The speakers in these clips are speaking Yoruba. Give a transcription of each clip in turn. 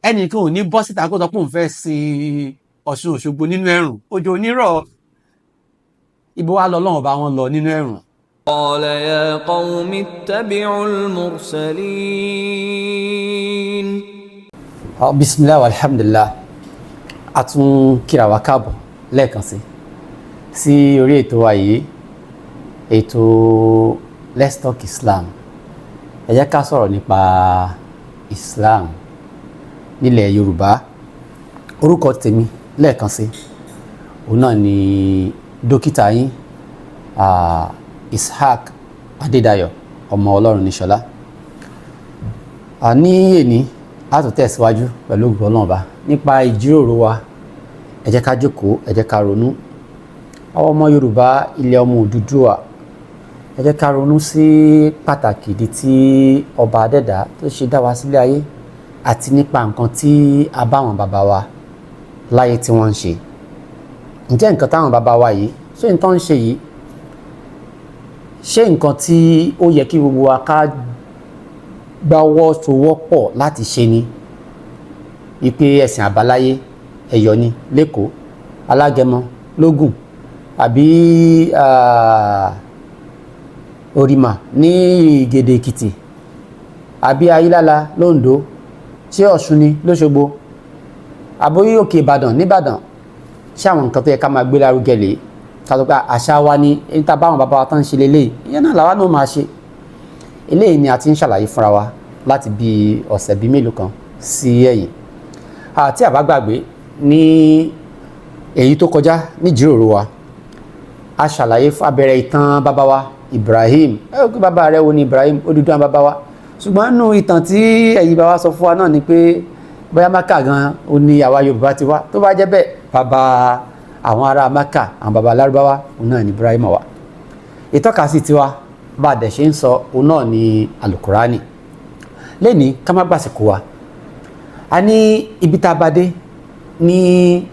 Ẹnìkan ò ní bọ́ síta kó sọ pé òun fẹ́ sin Ọ̀ṣun Òṣogbo nínú ẹ̀rùn. Òjò onírọ̀, ibo wa lọ lọ́wọ́ bá wọn lọ nínú ẹ̀rùn? قال يا قوم اتبعوا المرسلين. Bisimilah, alhamdulilah. A tún kíra wa káàbọ̀ lẹ́ẹ̀kan sí orí ètò wa yìí, ètò Let's Talk Islam. Ẹ jẹ́ ká sọ̀rọ̀ nípa Islam nílẹ̀ Yorùbá. Orúkọ tèmi lẹ́ẹ̀kan sí, òun náà ni dókítà yín, Ishaq Adédayọ̀ ọmọ Ọlọ́run níṣọlá. Ní èní, a tún tẹ̀síwájú pẹ̀lú ògùn Ọlọ́run Ọba nípa ìjíròrò wa. Ẹ jẹ́ ká jókòó, ẹ jẹ́ ká ronú. Àwọn ọmọ Yorùbá, ilẹ̀ ọmọ Odùduwà, ẹ jẹ́ ká ronú sí pàtàkì ìdí tí ọba Adẹ́dá tó ṣe dá wa sílé ayé àti nípa nǹkan tí a bá àwọn bàbá wa láyé tí wọ́n ń ṣe. Ǹjẹ́ nǹkan táwọn bàbá wa yìí ṣé nǹkan ń ṣe yìí, ṣé nǹkan tí ó yẹ kí gbogbo wa ká gbáwọ́ sowọ́pọ̀ láti ṣe ni? Wípé ẹ̀sìn àbáláyé, Ẹ̀yọ̀ ni l'Ékòó, Alágẹmọ lógùn, àbí Òrìmà ní Ìgèdè Èkìtì, àbí Ayílála l'Óǹdó, ṣé Ọ̀ṣun ni l'Óṣogbo, àbóyí Òkè Ìbàdàn nìbàdàn? Ṣé àwọn nǹkan tó yẹ ká máa gbé lárugẹ lè ká sọ pé àṣà wa ni ẹni tá a bá àwọn bàbá wa tán ń ṣe lélẹ́yìí, ìyẹn náà làwa náà máa ṣe? Eléyìí ni a ti ń ṣàlàyé fúnra wa láti bí ọ̀sẹ̀ bíi mélòó kan sí ẹ̀yìn. Àti àbá gbàgbé, ní èyí tó kọjá ní ìjíròrò wa, a ṣàlàyé fún abẹ́rẹ́ ìtàn bàbá wa Ibrahim. Ẹ ó kí bàbá rẹ wo ni Ibrahim, Odùduwà bàbá wa. Ṣùgbọ́n nínú ìtàn tí ẹ̀yin bàbá sọ fún wa náà ni pé bóyá Maka gan ó ní àwa Yorùbá ti wá. Tó bá jẹ́ bẹ́ẹ̀, bàbá àwọn ará Maka, àwọn bàbá Lárúbáwá, òun náà ní Ibrahim wa. Ìtọ́kasí tiwa, bá a dẹ̀ ṣe ń sọ, òun náà ní Alukurani. Lẹ́ni ká má gbàsìkò wa, a ní ibi tá a bá dé ní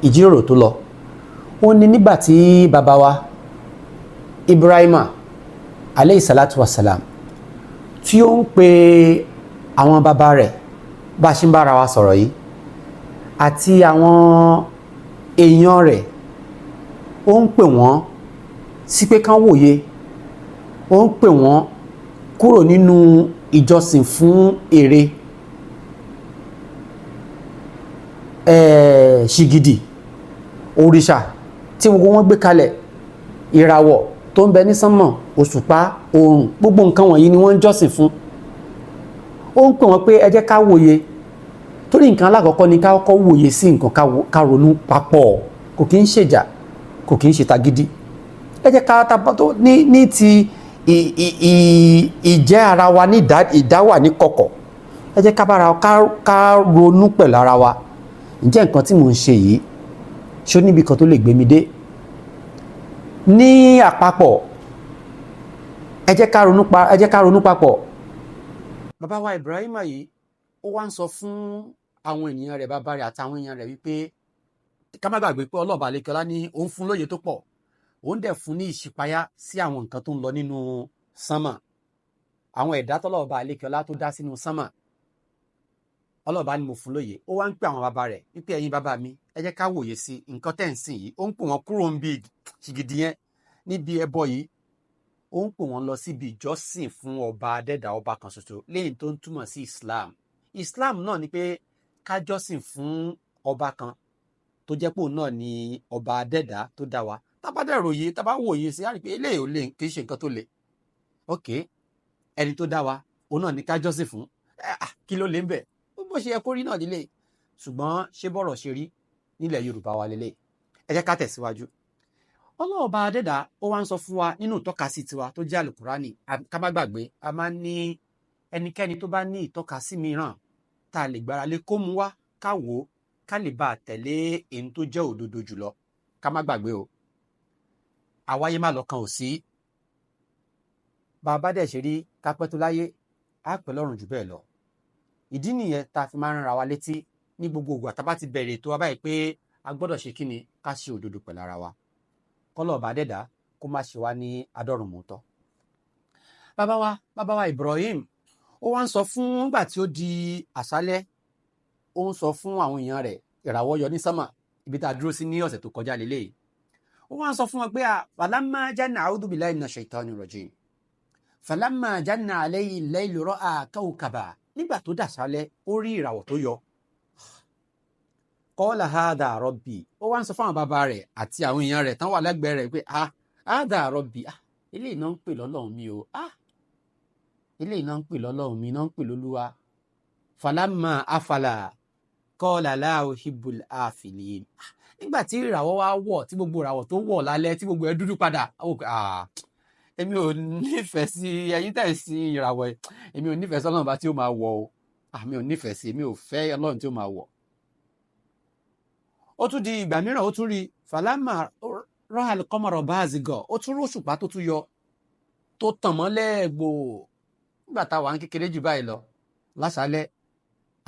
ìjíròrò tó lọ, ó ní nígbà tí bàbá wa Ibrahima aleyhi salatu wa salam tí ó ń pe àwọn bàbá rẹ̀, bá a ṣe ń bára wa sọ̀rọ̀ yìí, àti àwọn èèyàn rẹ̀, ó ń pè wọ́n sí pé kán wòye, ó ń pè wọ́n kúrò nínú ìjọsìn fún ère, ṣìgìdì, òrìṣà tí gbogbo wọn gbé kalẹ̀, ìràwọ̀ tó ń bẹ ní sánmọ̀, òṣùpá, oòrùn, gbogbo nǹkan wọ̀nyí ni wọ́n ń jọ́sìn fún. Ó ń pè wọ́n pé ẹ jẹ́ ká wòye, torí nǹkan alákọ̀ọ́kọ́ ni ká kọ́kọ́ wòye sí nǹkan, ká ronú papọ̀. Kò kí ń ṣèjà, kò kí ń ṣe tagídí. Ẹ jẹ́ ká tó ní ti ìjẹ́ ara wa ní ìdáwà ní kọ̀kọ̀. Ẹ jẹ́ ká bára ká ronú pẹ̀lú ara wa. Ǹjẹ́ nǹkan tí mò ń ṣe yìí, ṣó níbi kan tó lè gbé mi dé ní àpapọ̀? Ẹ jẹ́ ká ronú papọ̀. Bàbá wa Ibrahim yìí, ó wá ń sọ fún àwọn ènìyàn rẹ̀, bàbá rẹ̀ àtàwọn èèyàn rẹ̀, wípé ká má gbàgbé pé Ọlọ́ọ̀bà Alekọ́lá ní òun fún lóye tó pọ̀, òun dẹ̀ fún ní ìṣípayá sí àwọn nǹkan tó ń lọ nínú sánmà, àwọn ẹ̀dá tọ́lọ́ọ̀bà Alekọ́lá tó dá sínú sánmà. Ọlọ́ọ̀bá ni mo fún lóye. Ó wá ń pè àwọn bàbá rẹ̀ wípé ẹ̀yin bàbá mi, ẹ jẹ́ ká wòye sí nǹkan tẹ́ ń sìn yìí. Ó ń pè wọ́n kúrò níbi ṣìgìdì yẹn, níbi ẹbọ yìí. Ó ń pè wọ́n lọ síbi ìjọsìn fún ọba adẹ́dà, ọba kan ṣoṣo, léyìn tó ń túmọ̀ sí Islam. Islam náà ni pé ká jọ́sìn fún ọba kan tó jẹ́ pé òun náà ni ọba adẹ́dà tó dá wa. Tá bá dẹ̀ ròye, tá bá wòye sí, á rí i pé eléyìí ò lè, kì í ṣe nǹkan tó le. Ok, ẹni tó dá wa, òun náà ni ká jọ́sìn fún. Kí ló lè ń bẹ̀? Bó ṣe yẹ kó rí náà lílé. Ṣùgbọ́n ṣé bọ́rọ̀ ṣe rí nílẹ̀ Yorùbá wa lélẹ̀? Ẹ jẹ́ ká tẹ̀síwájú. Ọlọ́ọ̀ba adẹ́dà, ó wá ń sọ fún wa nínú ìtọ́kasí tiwa tó jẹ́ Àlùkùránì. Ká má gbàgbé, a máa ń ní ẹnikẹ́ni tó bá ní ìtọ́kasí mìíràn tá a lè gbára lé, kó mú wá, ká wò ó, ká lè bá a tẹ̀lé èyí tó jẹ́ òdodo jùlọ. Ká má gbàgbé o, àwáyé má lọ́kàn ò sí. Bá a bá dẹ̀ ṣe rí, ká pẹ́ tó láyé, á pẹ́ lọ́run jù bẹ́ẹ̀ lọ. Ìdí nìyẹn tá a fi máa ń ra wa létí ní gbogbo ìgbà tá a bá ti bẹ̀rẹ̀ ètò wa báyìí pé a gbọ́dọ̀ ṣe kí ni? Ká ṣe òdodo pẹ̀lú ara wa, kọ́lọ̀ ọba dẹ̀dá kó má ṣe wá ní adọ́rùnmọ́tọ́. Bàbá wa Ibrahim, ó wá ń sọ fún nígbà tí ó di àṣálẹ́, ó ń sọ fún àwọn èèyàn rẹ̀, ìràwọ̀ yọ ní sánmà, ibi tá a dúró sí ní ọ̀sẹ̀ tó kọjá lélẹ́yìí. Ó wá ń sọ fún wọn pé falamma janna, a'udhu billahi minash shaitani rajim, falamma janna alayhi al-laylu ra'a kawkaba. Nígbà tó dàṣálẹ́, ó rí ìràwọ̀ tó yọ. Qala hadha rabbi. Ó wá ń sọ fún àwọn bàbá rẹ̀ àti àwọn èèyàn rẹ̀ tán wà lẹ́gbẹ̀ẹ́ rẹ̀ pé hadha rabbi, eléyìí náà ń pè lọ́lọ́run mi o, eléyìí náà ń pè lọ́lọ́run mi, náà ń pè lólúwa. Falamma afala qala la uhibbul afilin. Nígbà tí ìràwọ̀ wá wọ̀, tí gbogbo ìràwọ̀ tó wọ̀ lálẹ́, tí gbogbo ẹ̀ dúdú padà, èmi ò nífẹ̀ẹ́ sí ẹ̀yin tẹ̀ sí ìràwọ̀ ẹ̀, èmi ò nífẹ̀ẹ́ sí Ọlọ́run bá tí ó máa wọ̀ o, èmi ò nífẹ̀ẹ́ sí, èmi ò fẹ́ Ọlọ́run tí ó máa wọ̀. Ó tún di ìgbà mìíràn, ó tún rí falamma ra'al qamara baziga, ó tún róṣùpá tó tún yọ tó tàn mọ́lẹ̀ gbòò. Nígbà táwa ń kékeré jù báyìí lọ láṣálẹ́,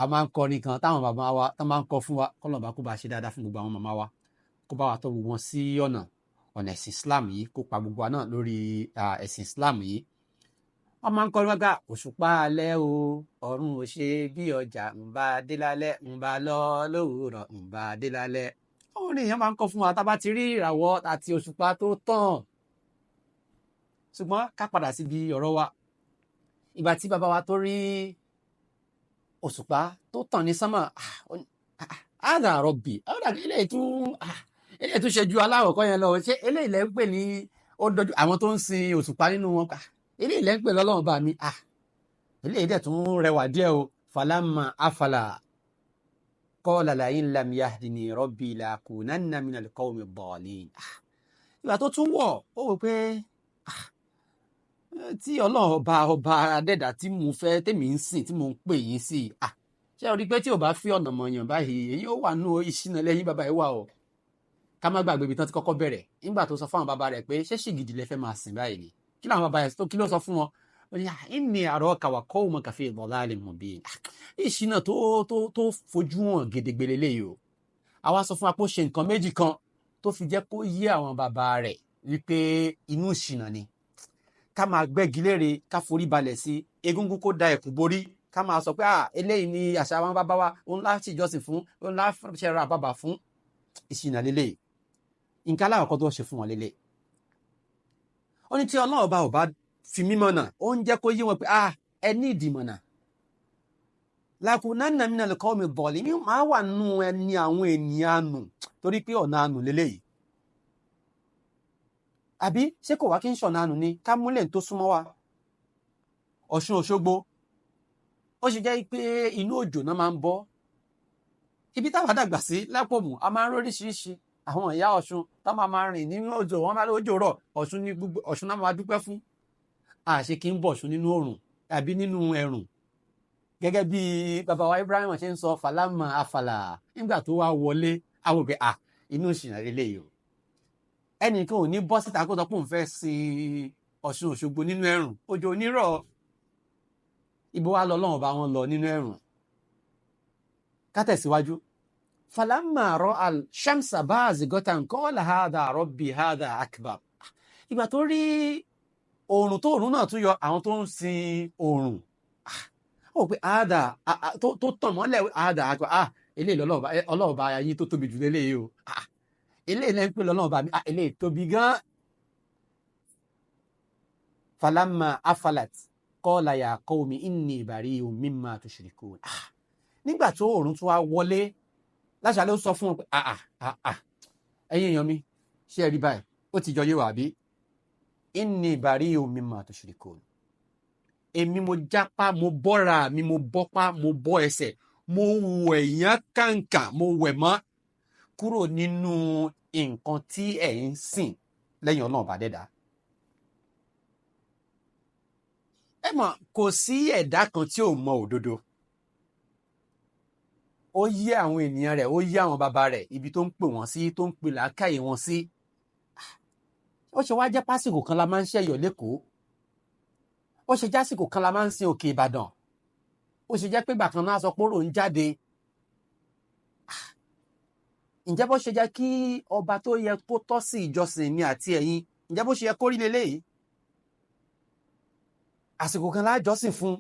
a máa ń kọrin kan táwọn bàbá wa tán máa ń kọ fún wa, kọ́lọ́n bá kó bá ṣe dáadáa fún gbogbo àwọn màmá wa, kó bá wa tọ́ gbogbo wọn sí ọ̀nà ẹ̀sìn Islam yìí, kó pa gbogbo wa náà lórí ẹ̀sìn Islam yìí. Wọ́n máa ń kọrin wá gbà, òṣùpá alẹ́ o, ọ̀run ò ṣe bí ọjà, ń bá dé lálẹ́, ń bá lọ lówùúrọ̀, ń bá dé lálẹ́. Orin yẹn máa ń kọ fún wa tá a bá ti rí ìràwọ̀ àti òṣùpá tó tàn. Ṣùgbọ́n ká padà síbi ọ̀rọ̀ wa. Ìgbà tí bàbá wa tó rí òṣùpá tó tàn ní sánmà, hadha rabbi, eléyìí tún ṣe ju aláwọ̀ kọ́ yẹn lọ. Ṣé eléyìí lẹ́ ń pè ní ó dojú àwọn tó ń sin òṣùpá nínú wọn? Eléyìí lẹ́ ń pè lọ́lọ́run bá mi, eléyìí dẹ̀ tún rẹwà díẹ̀ o. Falamma afala qala la'in lam yahdini rabbi la'akunanna minal qawmi ddallin. Ìgbà tó tún wọ̀, ó wò pé tí Ọlọ́run ọba ọba adẹ́dà tí mo fẹ́, tèmi ń sìn, tí mo ń pè yín sí, ṣé o rí pé tí o bá fi ọ̀nà mọ̀yàn báyìí, èyí ó wà nù ìṣìnà lẹ́yìn bàbá yìí wà o. Ká má gbàgbé ibi tán ti kọ́kọ́ bẹ̀rẹ̀. Nígbà tó sọ fún àwọn bàbá rẹ̀ pé ṣé ṣìgìdì lẹ fẹ́ máa sìn báyìí ni, kí làwọn bàbá rẹ̀ tó, kí ló sọ fún wọn? Ó ní inni araka wa qawmaka fi dalalin mubin. Ìṣìnà tó tó tó fojú hàn gedegbe leléyìí o. Àwa sọ fún wa pé ó ṣe nǹkan méjì kan tó fi jẹ́ kó yé àwọn bàbá rẹ̀ wípé inú ìṣìnà ni. Ká máa gbẹ́gi lére, ká forí balẹ̀ sí egúngún, kó da ẹ̀kú borí, ká máa sọ pé eléyìí ni àṣà àwọn bàbá wa, òun lá ṣèjọsìn fún, òun lá ṣẹra bàbà fún. Ìṣìnà lélẹ̀. Nǹkan aláwọ̀kọ́ tó ṣe fún wọn lélẹ̀, ó ní tí Ọlọ́run ọba ò bá fi mímọ̀ náà, ó ń jẹ́ kó yé wọn pé ẹ ní ìdìmọ̀nà, lakunanna minal qawmi ddallin, máa wà nù ẹni àwọn ènìyàn nù, torí pé ọ̀nà ànù lélẹ̀ yìí. Àbí ṣé kò wá kí n ṣọ̀nà ànù ni ká múlẹ̀ tó súnmọ́ wa? Ọ̀ṣun Òṣogbo, ó ṣe jẹ́ pé inú òjò náà máa ń bọ́. Ibi táwa dàgbà sí lápòmù, a máa ń róríṣiríṣi àwọn ìyá Ọ̀ṣun tá máa rìn nínú òjò, wọn máa lójò rọ̀, Ọ̀ṣun ní gbogbo Ọ̀ṣun náà máa dúpẹ́ fún. Àṣé kí ń bọ̀ Ọ̀ṣun nínú òrùn àbí nínú ẹ̀rùn. Gẹ́gẹ́ bí bàbá wa Ibrahim ṣe ń sọ, falama afala, nígbà tó wá wọlé, àwọn òkè inú ìṣìnà lélẹ́yìí o. Ẹnìkan ò ní bọ́ síta kó sọ pé òun fẹ́ sin Ọ̀ṣun Òṣogbo nínú ẹ̀rùn, òjò onírọ̀, ibo wa lọ Ọlọ́run bá wọn lọ nínú ẹ̀rùn. Ká tẹ̀síwájú. Falamma ra'a al-shamsa bazighatan qala hadha rabbi hadha akbar. Ìgbà tó rí oòrùn tó oòrùn náà tún yọ, àwọn tó ń sin oòrùn, ó pé hadha tó tàn mọ́lẹ̀, hadha akbar, eléyìí Ọlọ́run bá yín tó tóbi jù lélẹ́yìí o, eléyìí lẹ́ ń pè lọ́lọ́run bá mi, eléyìí tóbi gan. Falamma afalat qala ya qawmi inni bari'un mimma tushrikun. Nígbà tó oòrùn tún wá wọlé láṣàlẹ̀, ó sọ fún wọn pé ẹ̀yin èèyàn mi, ṣé ẹ rí báyìí, ó ti jọ yé wa àbí? Inni bari'un mimma tushrikun. Èmi mo jápá, mo bọ́ra mi, mo bọ́pá, mo bọ́ ẹsẹ̀, mo wẹ̀ yán kàǹkà, mo wẹ̀ mọ́ kúrò nínú nǹkan tí ẹ̀ ń sìn lẹ́yìn Ọlọ́run bá dẹ́dá. Ẹ mọ̀, kò sí ẹ̀dá kan tí ò mọ òdodo. Ó yé àwọn ènìyàn rẹ̀, ó yé àwọn bàbá rẹ̀, ibi tó ń pè wọ́n sí, tó ń pè làákàyè wọn sí. Ó ṣe wá jẹ́ pásìkò kan la máa ń ṣẹ̀yọ̀ lẹ́kọ̀ọ́. Ó ṣe jásìkò kan la máa ń sin Òkè Ìbàdàn. Ó ṣe jẹ́ pé ìgbà kan náà sọ pé òrò ń jáde. Ǹjẹ́ bó ṣe jẹ́ kí ọba tó yẹ kó tọ́ sí ìjọsìn mi àti ẹ̀yin, ǹjẹ́ bó ṣe yẹ kó rí leléyìí? Àsìkò kan lájọsìn fún.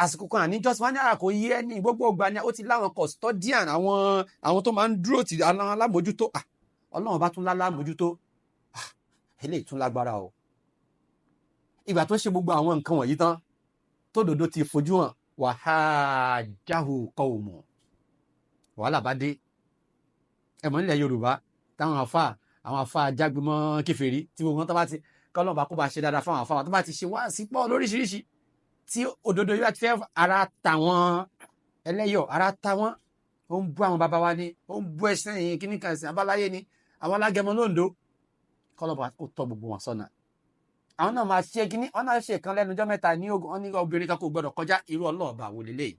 Àsìkò kan àníjọ́sìn wọn ní àkó yí ẹni gbogbo ìgbà ni ó ti láwọn custodian, àwọn tó máa ń dúró tì, àwọn alámòójútó. Ah, Ọlọ́run bá tún lálámòójútó. Ah, eléyìí tún lágbára o. Ìgbà tó ṣe gbogbo àwọn nǹkan wọ̀nyí tán, tó dòdò ti fojú hàn, wàhájáhu qawmu, wàhálà bá dé. Ẹ̀mọ́ nílẹ̀ Yorùbá táwọn afa, àwọn afa jágbémọ́ kèfèrí, tí gbogbo wọn tó bá ti kọ́lọ́ọ̀bá kó bá ṣe dáadáa fáwọn afa tó bá ti ṣe wá sí pọ̀ lóríṣiríṣi, tí òdodo yóò ti fẹ́ ara tàwọn ẹlẹ́yọ̀, ara táwọn, ó ń bú àwọn bàbá wa ni, ó ń bú ẹsẹ̀ yìí, kíní kan ẹ̀sìn abáláyé ni, àwọn alágẹmọ lóńdó, kọ́lọ́ọ̀bá kó tọ́ gbogbo wọn sọ́nà. Àwọn náà máa ṣe kíní, wọn náà ṣe kan lẹ́nu ọjọ́ mẹ́ta ní ogun, wọn ní obìnrin kan kò gbọdọ̀ kọjá. Irú ọlọ́ọ̀bà wò lélẹ́yìí?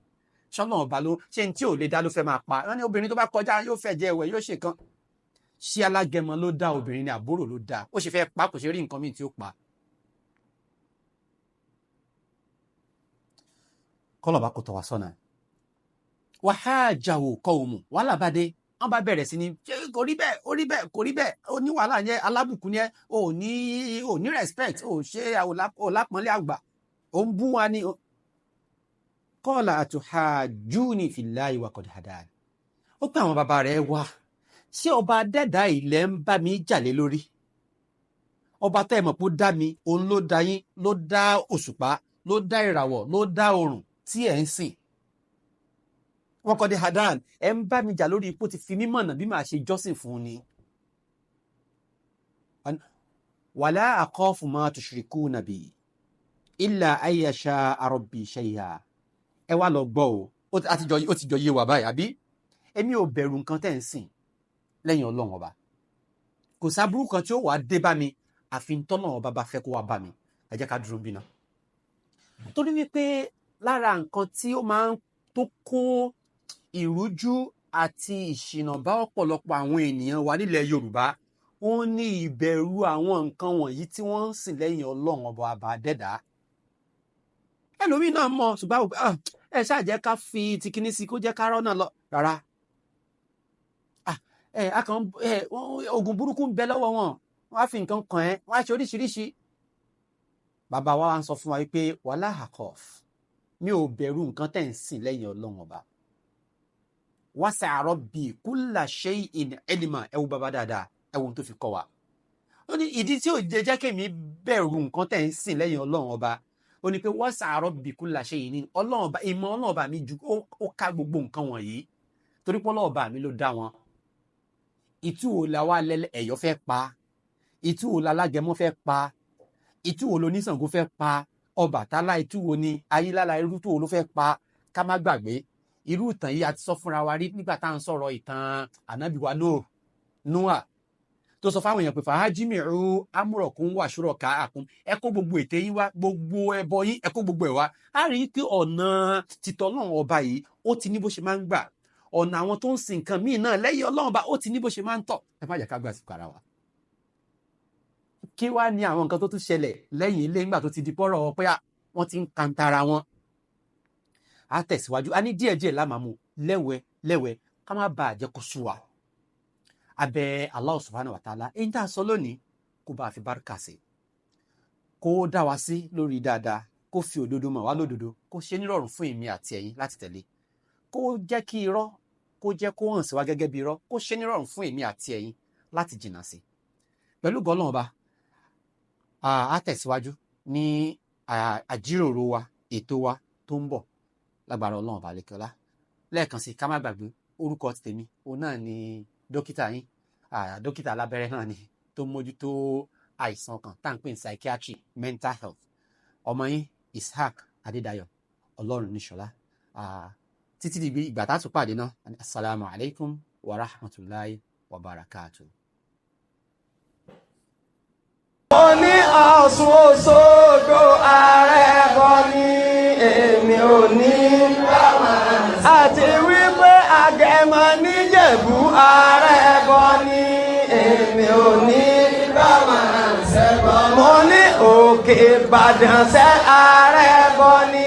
Ṣọlọ́ọ̀bà ló ṣe ní tí ò lè dá ló fẹ́ máa pa wọn ní obìnrin tó bá kọjá yóò fẹ́ jẹ ẹ̀wẹ̀, yóò ṣe kan. Ṣé alágẹmọ ló dá obìnrin ni, àbúrò ló dá? Ó ṣe fẹ́ pa, kò ṣe rí nǹkan míì tí ó pa. Kọlọ̀bá kò tọ̀ wá sọ́nà. Wàhájàwò kọ òmù, wàhálà bá dé. Wọ́n bá bẹ̀rẹ̀ sí ní ṣé kò rí bẹ́ẹ̀, ó rí bẹ́ẹ̀, kò rí bẹ́ẹ̀, ó ní wàhálà yẹn, alábùkún yẹn, ò ní respect, ò ṣe ò lápọ́nlé àgbà, ò ń bú wa ní. Kọ́ọ̀là àtúhàjúni fillahi wa qad hadani. Ó pé àwọn bàbá rẹ̀ wá, ṣé ọba dẹ́dà ilẹ̀ ń bá mi jà lé lórí? Ọba tẹ́ ẹ mọ̀ pé ó dá mi, òun ló dá yín, ló dá òṣùpá, ló dá ìràwọ̀, ló dá oòrùn tí ẹ̀ ń sìn. Wọ́n kọ́ dé hadan, ẹ̀ ń bá mi jà lórí ipò ti fi mí mọ̀nà bí màá ṣe jọ́sìn fún ni. Wala akhafu ma tushrikuna bi illa an yasha rabbi shay'a. Ẹ wá lọ gbọ́ o, ó ti jọ yé wa báyìí, àbí? Èmi ò bẹ̀rù nǹkan tẹ́ ń sìn lẹ́yìn Ọlọ́run ọba. Kò sábúrú kan tí ó wàá dé bá mi àfi tọ́lọ́run ọba bá fẹ́ kó wá bá mi. Ẹ jẹ́ ká dúró bí náà. Torí wípé lára nǹkan tí ó máa ń tó kó ìrújú àti ìṣìnà bá ọ̀pọ̀lọpọ̀ àwọn ènìyàn wa nílẹ̀ Yorùbá, ó ní ìbẹ̀rù àwọn nǹkan wọ̀nyí tí wọ́n ń sìn lẹ́yìn Ọlọ́run ọba àbádẹ́dá. Ẹlòmíì náà mọ̀, ṣùgbọ́n ẹ ṣáà jẹ́ ká fi ti kíní sí kó jẹ́ ká rọ́nà lọ. Rárá. Oògùn burúkú ń bẹ lọ́wọ́ wọn, wọ́n á fi nǹkan kàn ẹ́, wọ́n á ṣe oríṣiríṣi. Bàbá wa ń sọ fún wa wípé wàhálà àkọ́f, mi ò bẹ̀rù nǹkan tẹ̀ ń sìn lẹ́yìn Ọlọ́run ọba. Wasi'a rabbi kulla shay'in ilma. Ẹ wo bàbá dáadáa, ẹ wo ohun tó fi kọ́ wa. Ó ní ìdí tí ò jẹ́ kémi bẹ̀rù nǹkan tẹ̀ ń sìn lẹ́yìn Ọlọ́run ọba, ó ní pé wasi'a rabbi kulla shay'in, Ọlọ́run ọba, ìmọ̀ Ọlọ́run ọba mi ju ó ká gbogbo nǹkan wọ̀nyí, torí pé Ọlọ́run ọba mi ló dá wọn. Ìtú wo la wá lẹ́lẹ́ ẹ̀yọ́ fẹ́ pa? Ìtú wo lalágẹmọ fẹ́ pa? Ìtú wo loníṣàngó fẹ́ pa? Ọbàtálá ìtú wo ni? Ayílála irú tó wo ló fẹ́ pa? Ká má gbàgbé irú ìtàn yìí a ti sọ fúnra wa rí nígbà tá à ń sọ̀rọ̀ ìtàn ànábì wa Nóà tó sọ fáwọn èèyàn pé fàájìmìrú amúrọ̀kún wà ṣúrọ̀ ká àkún, ẹ kó gbogbo ète yín wá, gbogbo ẹbọ yín, ẹ kó gbogbo ẹ̀ wá. A rí i pé ọ̀nà títọ́ Ọlọ́run ọba yìí ó ti ní bó ṣe máa ń gbà, ọ̀nà àwọn tó ń sin nǹkan míì náà lẹ́yìn Ọlọ́run ọba ó ti ní bó ṣe máa ń tọ̀. Ẹ má jẹ́ ká gbà sípò ara wa. Kí wá ní àwọn nǹkan tó tún ṣẹlẹ̀ lẹ́yìn ilé nígbà tó ti di pọ́rọ̀ pé wọ́n ti ń kantara wọn? A tẹ̀síwájú, a ní díẹ̀díẹ̀ lámàmú lẹ́wẹ̀ lẹ́wẹ̀ ká má bàa jẹ́ kó sú wa. Abẹ́ Allah subhanahu wa ta'ala, èyí tá a sọ lónìí kó bá a fi bárkà sí, kó dá wa sí lórí dáadáa, kó fi òdodo mọ̀ wá lódodo, kó ṣe nírọ̀rùn fún èmi àti ẹ̀yin láti tẹ̀lé, kó jẹ́ kí irọ́ kó jẹ́ kó hàn sí wa gẹ́gẹ́ bí irọ́, kó ṣe nírọ̀rùn fún èmi àti ẹ̀yin láti jìnnà sí. Pẹ̀lú gọ́lọ́n ọba, a tẹ̀síwájú ní àjíròrò wa, ètò wa tó ń bọ̀ lágbára Ọlọ́run ọba lẹ́kọ́lá. Lẹ́ẹ̀kan sí, ká má gbàgbé orúkọ ti tèmi, òun náà ni dókítà yín, dókítà alábẹ́rẹ́ náà ni tó mójútó àìsàn ọkàn tá à ń pè ní psychiatry, mental health. Ọmọ yín Ishaq Adédayọ̀ Ọlọ́run níṣọlá. Títí di ìgbà tá a tún pàdé náà, assalamu alaikum wa rahmatulahi wa barakatuh. Mo ní Ọ̀ṣun Òṣogbo ààrẹ bọ ní èmi ò ní àti wípé Agẹmọ níjẹ̀bú ààrẹ bọ ní èmi ò ní. Mo ní Òkè Ìbàdàn sẹ́ ààrẹ bọ ní.